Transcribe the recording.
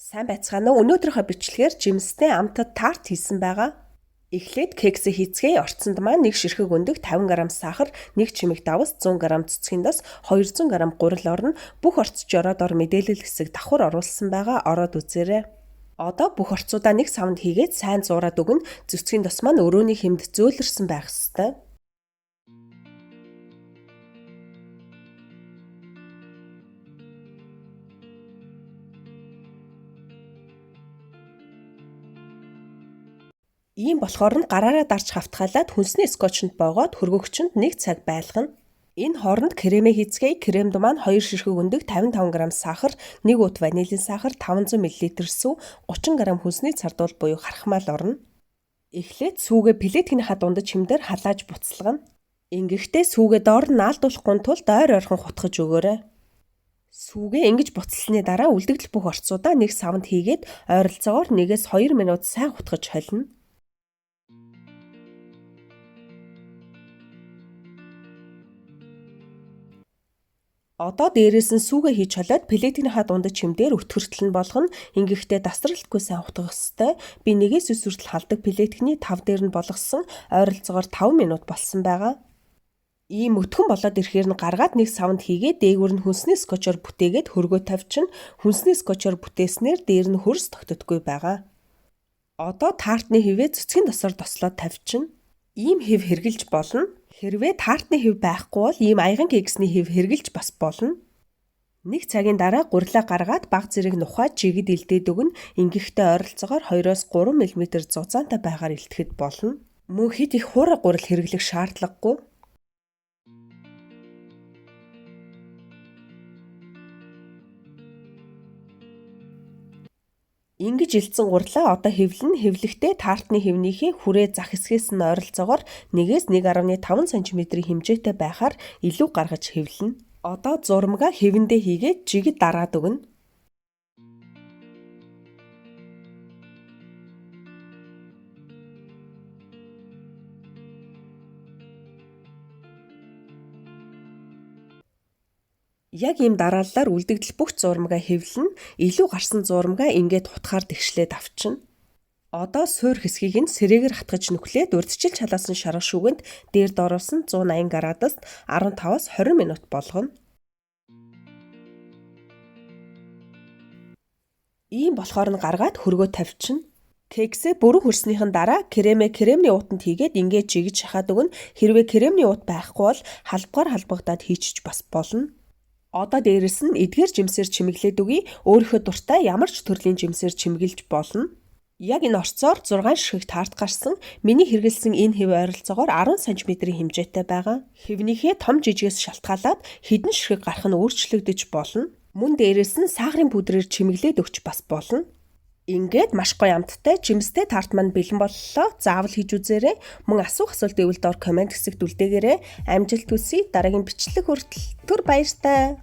Сайн байцгаана уу? Өнөөдрийнхөө бичлэгээр жимстэй амтад тарт хийсэн байгаа. Эхлээд кексээ хийцгээе. Орцонд маань 1 ширхэг өндөг, 50 г сахар, 1 чимэг давс, 100 г цэцгийн дос, 200 г гурил орно. Бүх орц жороод ор мэдээлэл хэсэг давхар оруулсан байгаа. Ороод үзээрэй. Одоо бүх орцуудаа нэг савнд хийгээд сайн зуураад өгнө. Цэцгийн дос маань өрөөний хэмд зөөлрсөн байх ёстой. Ийм болохоор нь гараараа дарж хавтгаалаад хүнсний скотчонд боогоод хөргөгчөнд 1 цаг байлгана. Энэ хооронд кремээ хийцгээе. Кремд маань 2 ширхэг өндөг, 55 г сахар, 1 ут ванилийн сахар, 500 мл сүү, 30 г хүнсний цардуул буюу хархмаал орно. Эхлээд сүүгээ плиткийнхаа дундаж хэмдэр халааж буцалгана. Ингэхдээ сүүгээ доор нь наалдуулахгүй тулд ойр ойрхон хутгаж өгөөрэй. Сүүгээ ингэж буцалсны дараа үлдэгдэл бүх орцуудаа нэг савнд хийгээд ойролцоогоор 1-2 минут сайн хутгаж холино. Одоо дээрээс нь сүүгээ хийж холиод плиткийнхаа дундаж хэмдээр өтгөртөл нь болгоно. Ингэхдээ дасралтгүй сайн хутгах ёстой. Би 1-9 хүртэл халдаг плиткний 5 дээр нь болгосон, ойролцоогоор 5 минут болсон байгаа. Ийм өтгөн болоод ирэхээр нь гаргаад нэг савнд хийгээд дээгүүр нь хүнсний скотчоор бүтээгээд хөргөө тавьчихна. Хүнсний скотчоор бүтээснээр дээр нь хөрс тогтдоггүй байгаа. Одоо таартны хэвээ цэцгийн досоор тослоод тавьчихна. Ийм хэв хэрглэж болно. Хэрвээ таартны хэв байхгүй бол ийм аяган кексний хэв хэрглэж бас болно. Нэг цагийн дараа гурилаа гаргаад баг зэрэг нухаад жигэд илдээд өгнө. Ингэхдээ ойролцоогоор 2-3 мм зузаантай байгаар илтгэхэд болно. Мөн хэд их хуурай гурил хэрэглэх шаардлагагүй. Ингэж илдсэн гурилаа одоо хэвлэн хэвлэхдээ таартны хэвнийхээ хүрээ зах хэсгээс нь ойролцоогоор 1-1.5 см хэмжээтэй байхаар илүү гаргаж хэвлэнэ. Одоо зурмгаа хэвэндээ хийгээд жигэд дараад өгнө. Яг ийм дарааллаар үлдэгдэл бүх зурмгаа хэвлэнэ. Илүү гарсан зурмгаа ингээд хутгаар тэгшлээд авчна. Одоо суур хэсгийг нь сэрээгээр хатгаж нүхлээд урьдчилж халаасан шарга шүүгэнд дээр доороос нь 180 градус 15-аас 20 минут болгоно. Ийм болохоор нь гаргаад хөргөө тавьчихна. Кексээ бүрэн хөрснийхэн дараа кремээ кремний уутанд хийгээд ингээд жигэж шахаад өгнө. Хэрвээ кремний уут байхгүй бол халбгаар халбагдаад хийчих бас болно. Одоо дээрэс нь эдгээр жимсээр чимэглээд өгье. Өөрийнхөө дуртай ямар ч төрлийн жимсээр чимэглэж болно. Яг энэ орцоор 6 ширхэг тарт гарсан. Миний хэрэглэсэн энэ хэв ойролцоогоор 10 см-ийн хэмжээтэй байгаа. Хэвнийхээ том жижигээс шалтгаалаад хэдэн ширхэг гарах нь өөрчлөгдөж болно. Мөн дээрэс нь сахарын пудрээр чимэглээд өгч бас болно. Ингээд маш гоё амттай жимстэй тарт маань бэлэн боллоо. Заавал хийж үзээрэй. Мөн асуух асуулт байвал доор коммент хэсэгт үлдээгээрэй. Амжилт хүсье. Дараагийн бичлэг хүртэл түр баяртай.